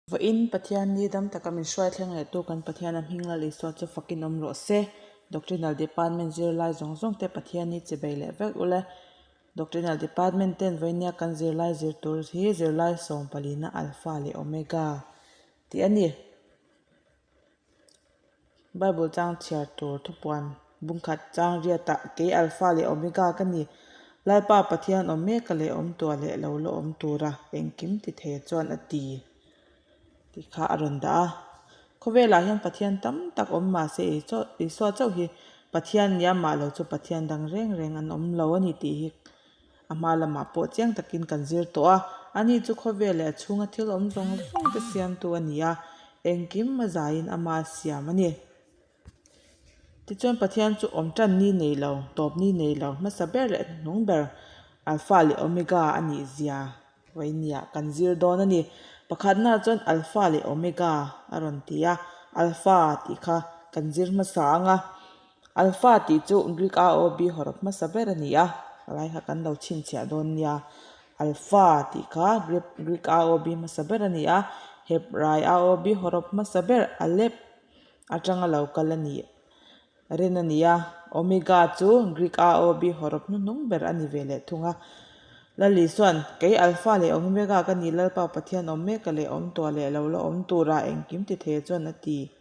Vawiin Pathian ni dam taka min hruai thleng leh tu kan Pathian a hming Lal Isua chu fakin awm rawh se. Doctrinal Department zirlai zawng zawng te Pathian ni che bei leh vek ule. Doctrinal Department ten vawinia kan zirlai zir tur hi zirlai sawmpalina Alpha leh Omega tih a ni. Bible chang chhiar tur thupuan bungkhat chang riatah kei Alpha leh Omega ka ni. Lalpa Pathian awm mek a leh awm tua leh lo la awm tura engkim ti thei chuan a ti tih kha a rawn dah a. Khawvelah hian Pathian tam tak awm mahse Isua chauh hi Pathian nia mah lo chu Pathian dang reng reng an awm lo a ni tih hi A hma lamah pawh chiang takin kan zir tawh a, ani chu khawvel leh a chhunga thil awm zawng zawng te siamtu a ni a, engkim a zaiin ama a siam a ni. Tichuan Pathian chu awm tan ni nei lo, tawp ni nei lo, hmasa ber leh hnuhnung ber, Alpha leh Omega a nih zia vawinia kan zir dawn a ni. Pakhatna chuan Alpha leh Omega a rawn ti a, Alpha tih kha kan zir hmasa ang a. Alpha tih chu Greek AOB hawrawp hmasa ber a ni a, helai kha kan lo chhinchhiah dawn nia. Alpha tih kha Greek AOB hmasa ber a ni a, Hebrai AOB hawrawp hmasa ber Aleph atanga lo kal a ni rin a ni a. Omega chu Greek AOB hawrawp hnuhnung ber a ni ve leh thung a. Lali chuan, Kei Alpha leh Omega ka ni, Lalpa Pathian awm mek a leh awm tuah leh lo la awm tura engkim ti thei chuan a ti.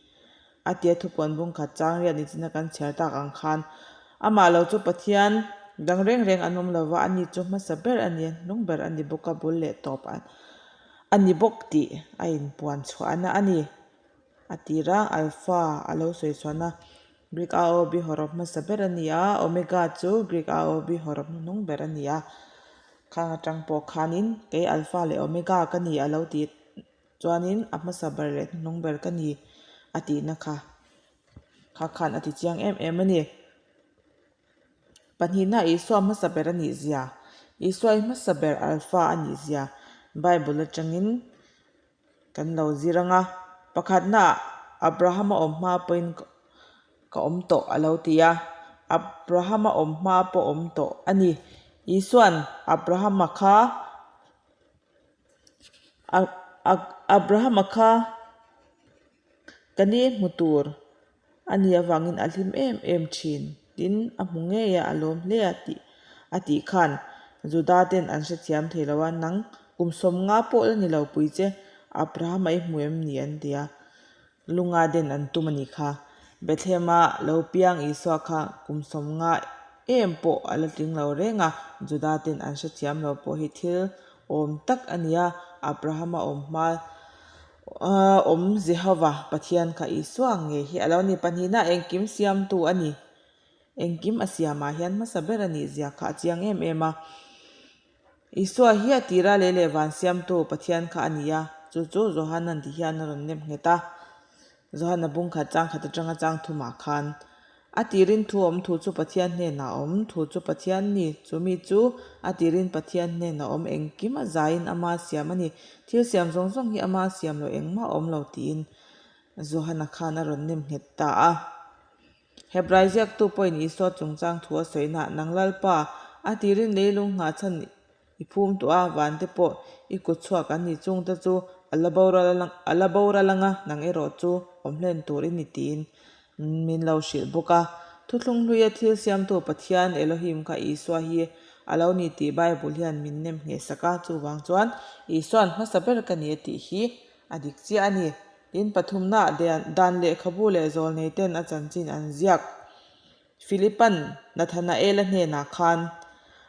A tia thupuan bung khat chang riat ni china kan chhiar tak ang khan amah lo chu Pathian dang reng reng an awm lova, ani chu hmasa ber a ni, hnung ber a ni bawk a, bul leh tawp a ni bawk tih a inpuan chhuahna a ni. A tira Alpha a lo sawi chhuahna Greek AOB hawrawp hmasa ber a ni a, Omega chu Greek AOB hawrawp hnuhnung ber a ni a, khang atang pawh khanin kei Alpha leh Omega ka ni a lo ti. Chuanin a hmasa ber leh hnuhnung ber ka ni a tihna kha kha khan a ti chiang em em a ni. Pahnihna Isua hmasa ber a nih zia, Isua i hmasa ber Alpha a nih zia Bible atangin kan lo zir ang a. Pakhatnaah Abraham a awm hma pawhin ka awm tawh a lo ti a, Abraham a awm hma pawh awm tawh a ni. Isua'n Abraham-a kha Abrahama kha ka ni hmu tur a nih avangin a hlim em em thin. Tin, a hmu ngei a, a lawm hle a tih a tih khan Juda ten an hrethiam thei lo a, Nang kum sawmnga pawh la ni lo pui che, Abrahama i hmu em ni? an ti a. Lunga den an tum a nih kha. Bethlehem-a lo piang Isua kha kum 50 em pawh a la tling lo reng a, Juda ten an hrethiam lo pawh hi thil awm tak a ni a, Abraham-a awm hma awm Jehova Pathian kha Isua ngei hi a lo ni. Pahnihna engkim siamtu a ni. Engkim a siamah hian hmasa ber a nih zia kha a chiang em em a. Isua hi a tira lei leh van siamtu Pathian kha a ni a, chu chu Johana'n ti hian a rawn nem nghet a. Johana bung khat chang khat atanga chang thumah khan, A tirin thu awm thu chu Pathian hnenah a awm, thu chu Pathian ni, chu mi chu a tirin Pathian hnenah a awm, engkim a zaiin ama siam a ni, thil siam zawng zawng hi ama siam loh engmah a awm lo tiin Johana khan a rawn nem nghet ta a. Hebrai ziaktu pawhin Isua chungchang thu a sawi na, Nang Lalpa, a tirin leilung nghah chhan i phum tawh a, vante pawh i kut chhuak an ni chungte chu a la boral a la boral anga nang erawh chu awm hlen tur i ni tiin min lo hrilh bawk a. Thuthlung hluia thil siamtu Pathian Elohim kha Isua hi a lo ni tih Bible hian min nem ngheh sak a, chuvang chuan Isua'n hmasa ber ka ni a tih hi a dik chiah a ni. Tin, pathumna dan lehkhabu leh zawlnei ten a chanchin an ziak. Philipa'n Nathanaela hnenah khan,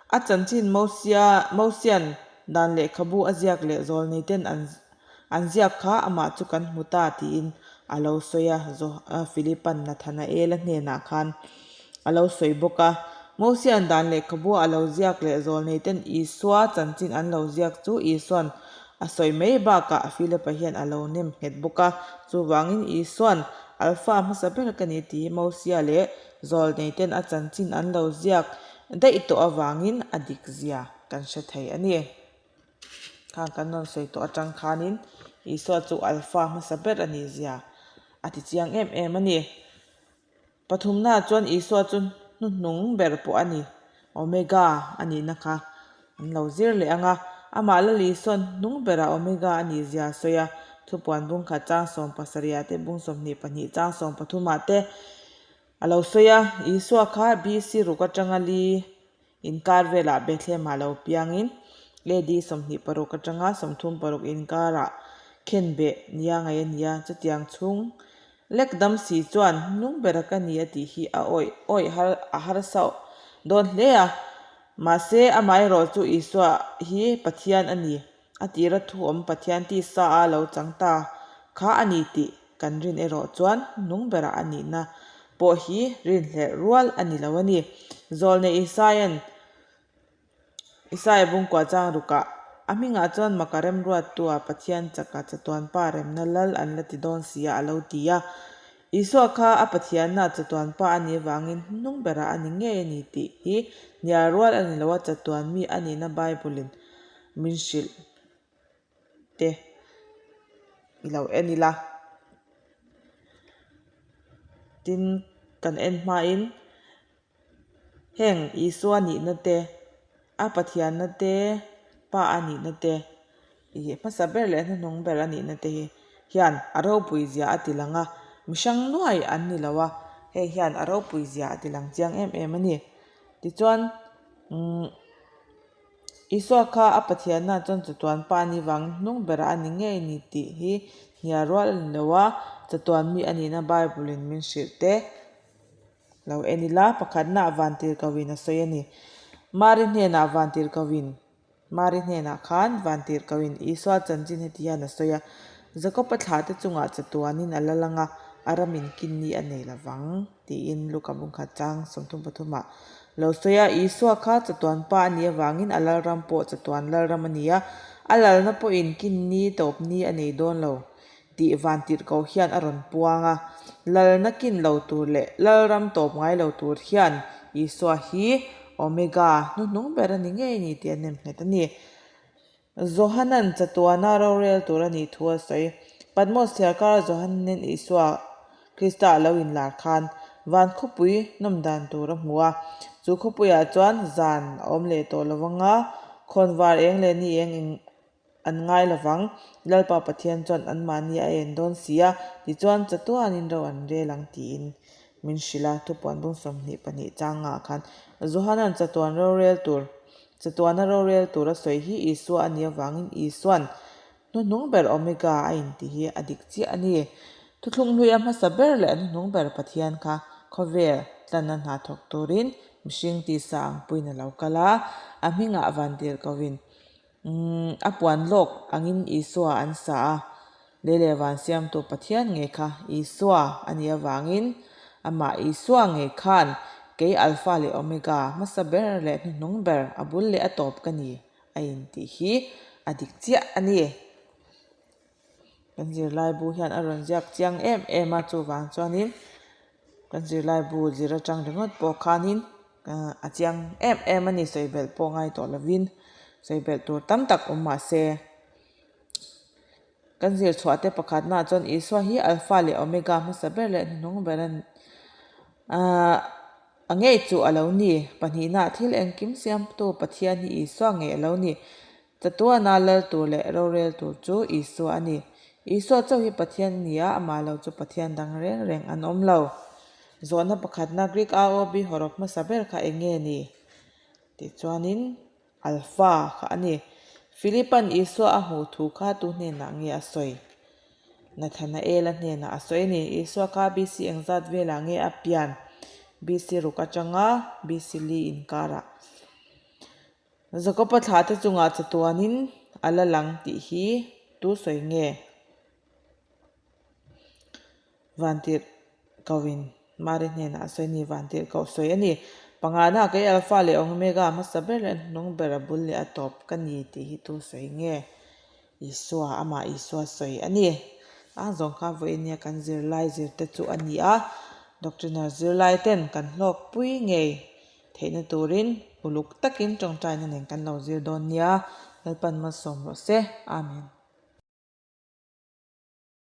A chanchin Mosia, Mosia'n dan lehkhabu a ziak leh zawlnei ten an an ziak kha amah chu kan hmu ta tiin a lo sawi a, Philipa'n Nathanaela hnenah khan a lo sawi bawk a. Mosia'n dan lehkhabu a lo ziak leh zawlnei ten Isua chanchin an lo ziak chu Isua'n A sawi mai bakah Philip-a hian a lo nem nghet bawk a, chuvangin Isua'n Alpha hmasa ber ka ni tih Mosia leh Zawlneite'n a chanchin an lo ziak daih tawh avangin a dik zia kan hre thei a ni. Khang kan rawn sawi tawh atang khanin Isua chu Alpha hmasa ber a nih zia a ti chiang em em a ni. Pathumna chuan Isua chu hnuhnung ber pawh a ni, Omega a nihna kha an lo zir leh ang a. Amah Lal Isua'n hnung berah Omega a nih zia a sawi a. Thupuan bung khat chang 17 ah te, bung 22 chang 13 ah te a lo sawi a. Isua kha BC ruk atanga li inkar velah Bethlehem ah lo piangin AD 26 atanga 36 inkarah khenbeh nia ngaih a ni a. Chutiang chhung lek dam si chuan hnung bera ka ni a tih hi a awih awih har a harsa dawn hle a. Mahse, amaherawh chu Isua hi Pathian a ni. A tira thu awm Pathian tisa a lo chang ta kha a ni tih kan rin erawh chuan nung berah a nihna pawh hi rinhlelh rual a ni lo a ni. Zawlnei Isaia'n Isaia bungkua chang rukah a hmingah chuan maka remruattua Pathian chaka chatuan pa remna lal an la ti dawn si a a lo ti a. Isua kha a Pathianna chatuan pa a nih avangin hnung berah a ni ngei a ni tih hi hnial rual a ni lo a, chatuan mi a nihna Bible-in min hrilh te i lo en ila. Tin, kan en hmain heng Isua nihna te, a Pathianna te, Pa a nihna te, ih hmasa ber leh hnuhnung ber a nihna te hi hian a ropui zia a ti lang a, mi hrang nuai an ni lo a, hei hian a ropui zia a ti lang chiang em em a ni. Tichuan umm. Isua kha a Pathianna chuan chatuan pa ni vang hnung berah a ni ngei ni tih hi hnial rual a ni lo a, chatuan mi a nihna Bible in min hrilh te lo en ila, pakhatna ah vantirhkohin a sawi a ni. Mari hnenah vantirhkohin Mari hnenah khan vantirhkohin Isua chanchin heti hian a sawi a, Jakob-a thlahte chungah chatuanin a la lang a, a ramin kinni a nei lovang. Tiin Luka bungkhat chang 33 ah lo sawi a, Isua kha chatuan pa a nih avangin a lalram pawh chatuan lalram a ni a, a lalna pawhin kinni tawpni a nei dawn lo tih vantirhkoh hian a rawn puang a. Lalna kin lo tur leh lalram tawp ngai lo tur hian Isua hi Omega hnuhnung ber a ni ngei a ni tih a nemnghet a ni. Johanan chatuana rorel tur a nih thu a sawi. Patmos thliarkara Johanan Isua Krista a lo inlar khan van khawpui nawm dan tur a hmu a. Chu khawpuiah chuan zan a awm leh tawh lo anga khawnvar eng leh ni eng eng an ngai lovang. Lalpa Pathian chuan anmahni a en dawn si a, tichuan chatuanin ro an rel ang tiin min hrilh a. Thupuan bung 22 changah khan Johanan chatuan rorel tur Chatuana rorel tura sawi hi Isua a nih avangin Isua'n hnuhnung ber Omega a intih hi a dik chiah a ni. Thuthlung hlui a hmasa ber leh a hnuhnung ber Pathian kha khawvel tlanna hna thawk turin mihring tisa ang puiin a lo kal a, a hmingah vantirhkohin a puan lawk angin Isua an sa a. Lei leh van siamtu Pathian ngei kha Isua a nih avangin amah Isua ngei khan kei Alpha leh Omega, hmasa ber leh hnuhnung ber, a bul leh a tawp ka ni a intih hi a dik chiah a ni. Kan zirlaibu hian a rawn ziak chiang em em a, chuvang chuanin kan zirlaibu zir atang ringawt pawh khanin a chiang em em a ni, sawi belh pawh ngai tawh lovin sawi belh tur tam tak awm mahse. Kan zir chhuah te pakhatnaah chuan Isua hi Alpha leh Omega hmasa ber leh hnuhnung ber a ahh a ngei chu a lo ni. Pahnihnaah thil engkim siamtu Pathian hi Isua ngei a lo ni. Chatuana lal tur leh rorel tur chu Isua a ni. Isua chauh hi Pathian a ni a, amah lo chu Pathian dang reng reng an awm lo. Zawhna pakhatna Greek AOB hawrawp hmasa ber kha eng nge ni? Tichuanin. Alpha kha a ni. Philipa'n Isua a hmuh thu kha tu hnenah nge a sawi? Nathanaela hnenah a sawi a ni. Isua kha BC engzat velah nge a pian? BC ruk atanga BC li inkarah. Jakoba thlahte chungah chatuanin a la lang tih hi tu sawi nge? Vantirh kohin Mari hnenah a sawi a ni, Vantirh koh sawi a ni. Pangana kei Alpha leh Omega hmasa ber leh hnung ber a bul leh a tawp ka ni tih hi tu sawi nge? Isua, amah Isua sawi a ni. A zawng kha vawiin nia kan zirlai zirte chu a ni a, Doctriner zirlai ten kan hlawkpui ngei theihna turin uluk takin tawngtaina nen kan lo zir dawn nia, Lalpan malsawm rawh se. Amen.